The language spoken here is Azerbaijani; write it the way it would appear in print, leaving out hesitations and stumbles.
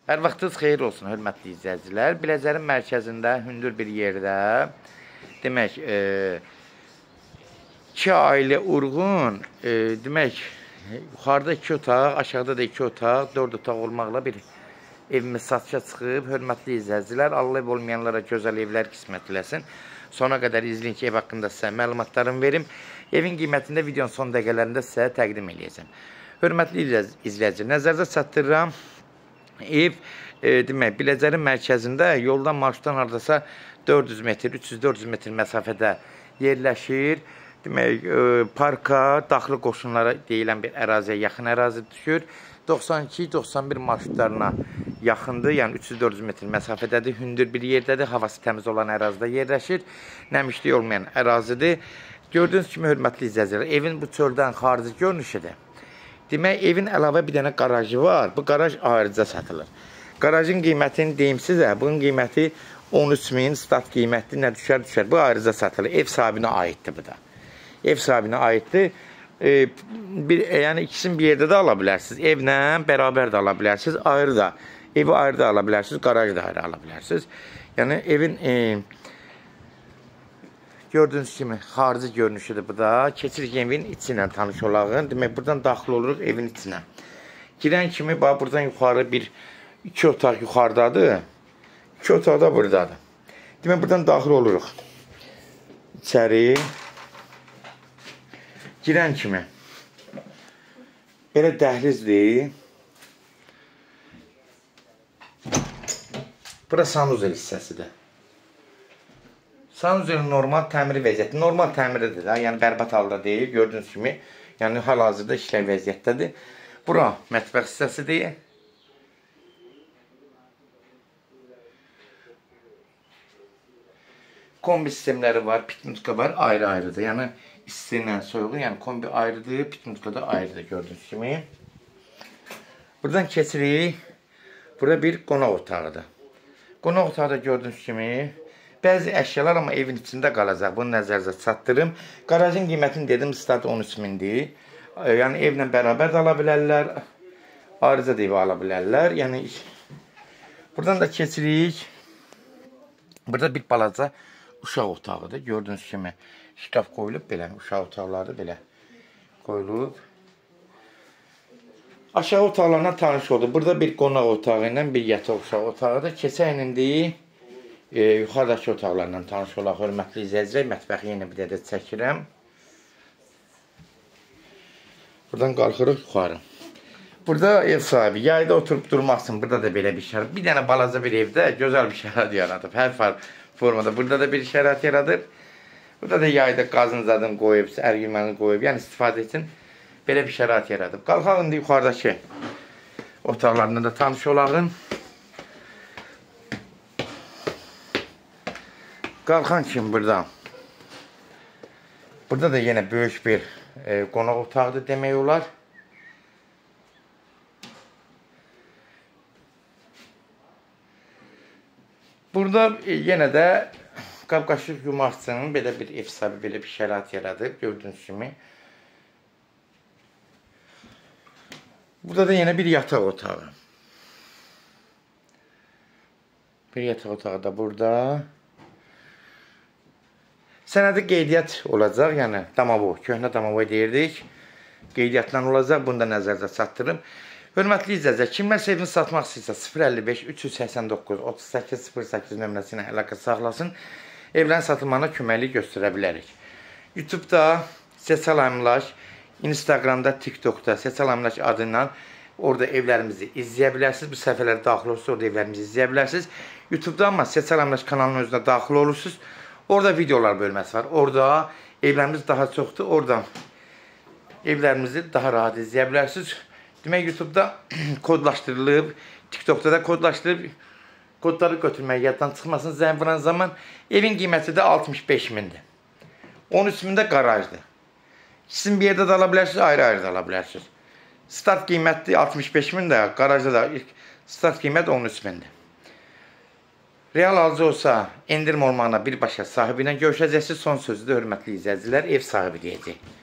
Hər vaxtınız xeyir olsun, hörmətli izləyicilər. Biləcərin mərkəzində, hündür bir yerdə, demək, iki ailə uyğun, demək, yuxarıda iki otaq, aşağıda da iki otaq, 4 otaq olmaqla bir evimiz satışa çıxıb. Hörmətli izləyicilər, Allah ev olmayanlara gözəl evlər qismət eləsin. Sona qədər izləyin ki, ev haqqında sizə məlumatlarımı verim. Evin qiymətini də videonun son dəqiqələrində sizə təqdim eləyəcəm. Hörmətli izləyicilər, nəzərdə çatdırıram. Ev, demək, Biləcərin mərkəzində yoldan marşrutdan hardasa 400 metr, 300-400 metr məsafədə yerləşir. Demək, parka, daxili qoşunlara deyilən bir əraziyə yaxın ərazi düşür. 92-91 marşrutlarına yaxındır, yəni 300-400 metr məsafədədir, hündür bir yerdədir, havası təmiz olan ərazidə yerləşir, nəmişlik olmayan ərazidir. Gördüyünüz kimi, hörmətli izləyicilər, evin bu çöldən xarici görünüşüdür. Demək, evin əlavə bir dənə qarajı var. Bu qaraj ayrıca satılır. Qarajın qiymətini deyim sizə, bunun qiyməti 13.000 stat qiymətli, nə düşər düşər. Bu ayrıca satılır. Ev sahibinə aiddir bu da. Ev sahibinə aiddir. Yəni ikisini bir yerdə də ala bilərsiniz. Evlə bərabər də ala bilərsiniz. Ayrı da. Evi ayrı da ala bilərsiniz. Qarajı da ayrı ala bilərsiniz. Yəni evin gördüyünüz kimi xarici görünüşüdür bu da. Keçirik evin içi ilə tanış olağın. Demək, buradan daxil oluruq evin içinə. Girən kimi, bax, buradan yuxarı bir iki otaq yuxarıdadır. İki otaq da buradadır. Demək, buradan daxil oluruq içəri. Girən kimi belə dəhlizdir. Bura sanuzel hissəsidir. Sanuzelin normal təmiri vəziyyəti. Normal təmiridir də, yəni bərbad halda deyil, gördüyünüz kimi. Yəni hal-hazırda işlər vəziyyətdədir. Bura mətbəx hissəsidir. Kombi sistemləri var, pitmutka var, ayrı-ayrıdır. Yəni isti ilə soyuğu, yəni kombi ayrıdır, pitmutka da ayrıdır, gördüyünüz kimi. Buradan keçirik. Bura bir qonaq otağıdır. Qonaq otağı da gördüyünüz kimi bəzi əşyalar amma evin içində qalacaq. Bunu nəzərinizə çatdırım. Qarajın qiymətini dedim, start 13.000-dir. Yəni evlə bərabər də ala bilərlər, ayrıca da evi ala bilərlər. Yəni buradan da keçirik. Burada bir balaca uşaq otağıdır. Gördüyünüz kimi şkaf qoyulub belə, uşaq otaqları belə qoyulub. Aşağı otaqlarına tanış oldu. Burada bir qonaq otağı ilə bir yataq uşaq otağıdır. Keçən indi yuxarıdakı otaqlarla tanış olaq, hörmətli izləyicilər. Mətbəxi yenə bir də çəkirəm. Buradan qalxırıq yuxarı. Burada ev sahibi yayda oturub durmaq üçün burada da belə bir şərait. Bir dənə balaca bir evdə gözəl bir şərait yaradıb. Hər formada burada da bir şərait yaradıb. Burada da yayda qazın zadını qoyub, ərgülməni qoyub, yəni istifadə üçün belə bir şərait yaradıb. Qalxaq indi yuxarıdakı otaqlarla da tanış olağın. Qalxan kimi buradan. Burada da yenə böyük bir qonaq otağıdır demək olar. Burada yenə də qab-qaşıq yumaq üçün belə bir ev sahibi belə bir şərait yaradıb, gördüyünüz kimi. Burada da yenə bir yataq otağı. Bir yataq otağı da burada. Sənədi qeydiyyat olacaq, yəni damavoy, köhnə damavoy deyirdik. Qeydiyyatla olacaq, bunu da nəzərdə çatdırım. Hörmətli izləyicilər, kimlərsə evini satmaq istəyirsə 055 389 38 08 nömrəsi ilə əlaqə saxlasın. Evlərin satılmağına köməklik göstərə bilərik. YouTube-da Sesal Əmlak, Instagramda, TikTokda Sesal Əmlak adı ilə orada evlərimizi izləyə bilərsiniz. Bu səhifələrə daxil olursunuz, orada evlərimizi izləyə bilərsiniz. YouTube-da amma Sesal Əmlak kanalının özünə daxil olursunuz. Orada videolar bölməsi var. Orada evlərimiz daha çoxdur. Oradan evlərimizi daha rahat izləyə bilərsiniz. Demək, YouTube-da kodlaşdırılıb, TikTokda da kodlaşdırılıb. Kodları götürmək yaddan çıxmasın. Zəng vuran zaman evin qiyməti də 65.000-dir. 13.000 də qarajdır. İkisini bir yerdə də ala bilərsiniz, ayrı-ayrı da ala bilərsiniz. Start qiyməti 65.000 də, qarajda da start qiymət 13.000-dir. Real alıcı olsa, endirim olmağına birbaşa sahibi ilə görüşəcəksiniz. Son sözü də hörmətli izləyicilər, ev sahibi deyəcək.